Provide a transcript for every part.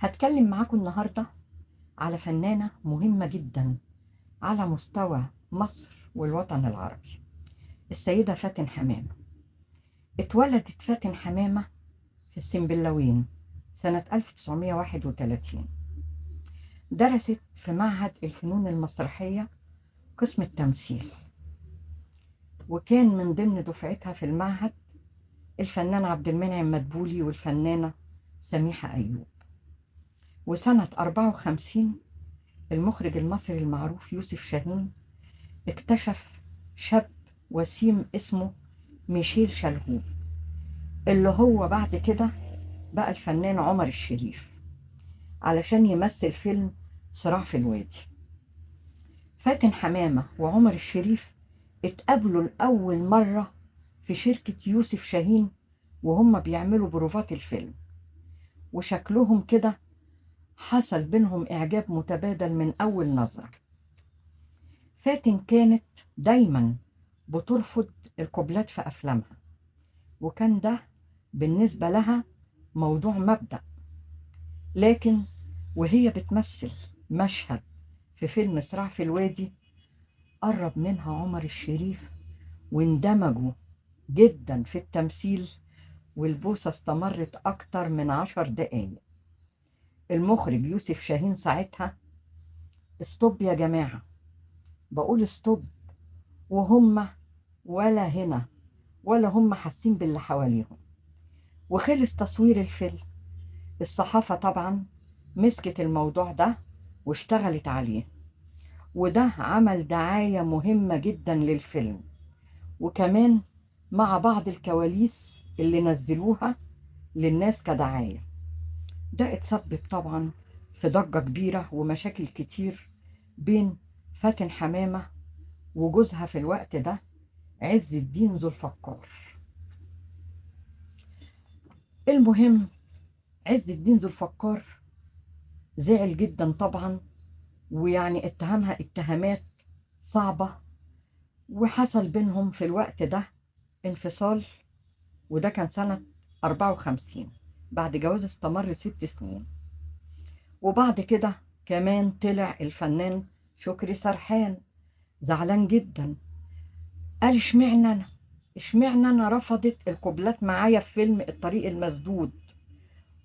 هتكلم معاكم النهاردة على فنانة مهمة جدا على مستوى مصر والوطن العربي، السيدة فاتن حمامة. اتولدت فاتن حمامة في السنبلاوين سنة 1931. درست في معهد الفنون المسرحية قسم التمثيل، وكان من ضمن دفعتها في المعهد الفنان عبد المنعم مدبولي والفنانة سميحة أيوب. وسنة 54 المخرج المصري المعروف يوسف شاهين اكتشف شاب وسيم اسمه ميشيل شلهوب، اللي هو بعد كده بقى الفنان عمر الشريف، علشان يمثل فيلم صراع في الوادي. فاتن حمامة وعمر الشريف اتقابلوا لأول مرة في شركة يوسف شاهين وهم بيعملوا بروفات الفيلم، وشكلهم كده حصل بينهم إعجاب متبادل من أول نظرة. فاتن كانت دايما بترفض القبلات في أفلامها، وكان ده بالنسبة لها موضوع مبدأ. لكن وهي بتمثل مشهد في فيلم صراع في الوادي قرب منها عمر الشريف واندمجوا جدا في التمثيل، والبوسة استمرت أكتر من 10 دقايق. المخرج يوسف شاهين ساعتها stop يا جماعة، بقول stop، وهم ولا هنا ولا هم حاسين باللي حواليهم. وخلص تصوير الفيلم. الصحافة طبعا مسكت الموضوع ده واشتغلت عليه، وده عمل دعاية مهمة جدا للفيلم، وكمان مع بعض الكواليس اللي نزلوها للناس كدعاية. ده اتسبب طبعا في ضجة كبيرة ومشاكل كتير بين فاتن حمامة وجوزها في الوقت ده عز الدين ذو الفقار. المهم عز الدين ذو الفقار زعل جدا طبعا، ويعني اتهمها اتهامات صعبة، وحصل بينهم في الوقت ده انفصال، وده كان سنة 54 بعد جواز استمر 6 سنين. وبعد كده كمان طلع الفنان شكري سرحان زعلان جدا، قال اشمعنى انا، اشمعنى انا رفضت القبلات معايا في فيلم الطريق المسدود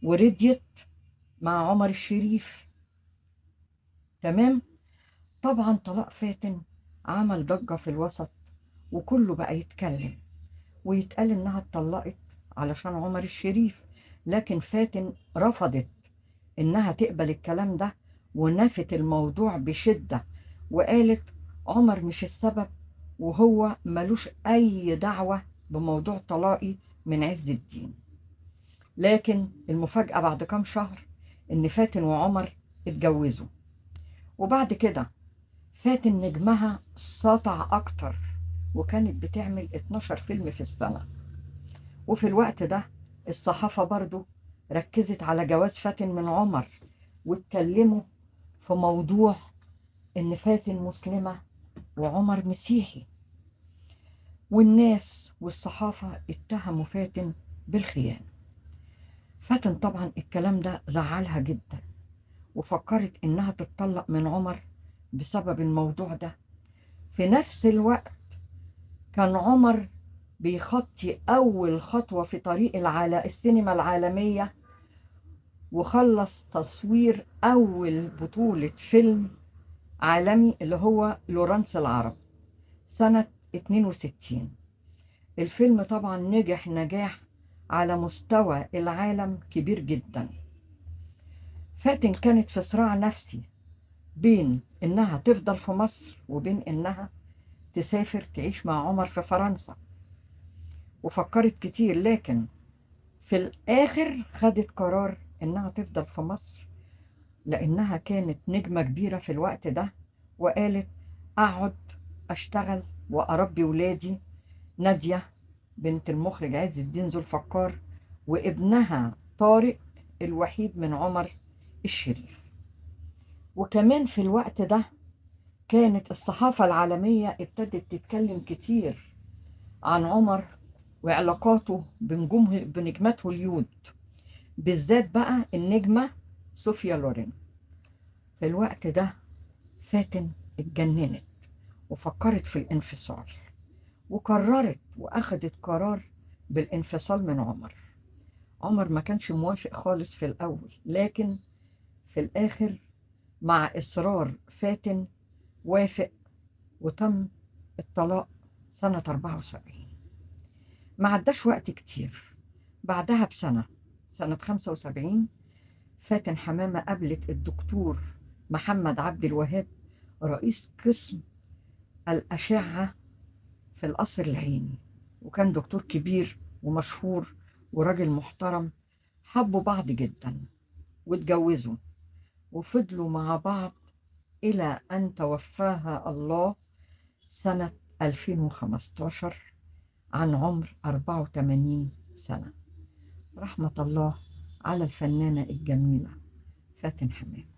ورضيت مع عمر الشريف. تمام. طبعا طلاق فاتن عمل ضجة في الوسط، وكله بقى يتكلم ويتقال انها اتطلقت علشان عمر الشريف، لكن فاتن رفضت انها تقبل الكلام ده ونفت الموضوع بشدة، وقالت عمر مش السبب وهو ملوش اي دعوة بموضوع طلاقي من عز الدين. لكن المفاجأة بعد كام شهر ان فاتن وعمر اتجوزوا. وبعد كده فاتن نجمها سطع اكتر، وكانت بتعمل 12 فيلم في السنة. وفي الوقت ده الصحافة برضو ركزت على جواز فاتن من عمر، واتكلموا في موضوع ان فاتن مسلمة وعمر مسيحي، والناس والصحافة اتهموا فاتن بالخيانة. فاتن طبعا الكلام ده زعلها جدا، وفكرت انها تتطلق من عمر بسبب الموضوع ده. في نفس الوقت كان عمر بيخطي أول خطوة في طريق السينما العالمية، وخلص تصوير أول بطولة فيلم عالمي اللي هو لورانس العرب سنة 62. الفيلم طبعا نجح نجاح على مستوى العالم كبير جدا. فاتن كانت في صراع نفسي بين إنها تفضل في مصر وبين إنها تسافر تعيش مع عمر في فرنسا، وفكرت كتير، لكن في الآخر خدت قرار إنها تفضل في مصر لأنها كانت نجمة كبيرة في الوقت ده، وقالت أقعد أشتغل وأربي ولادي، نادية بنت المخرج عز الدين ذو الفقار وابنها طارق الوحيد من عمر الشريف. وكمان في الوقت ده كانت الصحافة العالمية ابتدت تتكلم كتير عن عمر وعلاقاته بنجمات هوليود، بالذات بقى النجمة صوفيا لورين. في الوقت ده فاتن اتجننت وفكرت في الانفصال، وقررت وأخدت قرار بالانفصال من عمر. عمر ما كانش موافق خالص في الأول، لكن في الآخر مع إصرار فاتن وافق، وتم الطلاق سنة 74. ما عداش وقت كتير، بعدها بسنة، سنة 75، فاتن حمامة قابلت الدكتور محمد عبد الوهاب رئيس قسم الأشعة في القصر العيني، وكان دكتور كبير ومشهور وراجل محترم. حبوا بعض جدا واتجوزوا وفضلوا مع بعض إلى أن توفاها الله سنة 2015 عن عمر 84 سنة. رحمة الله على الفنانة الجميلة فاتن حمامة.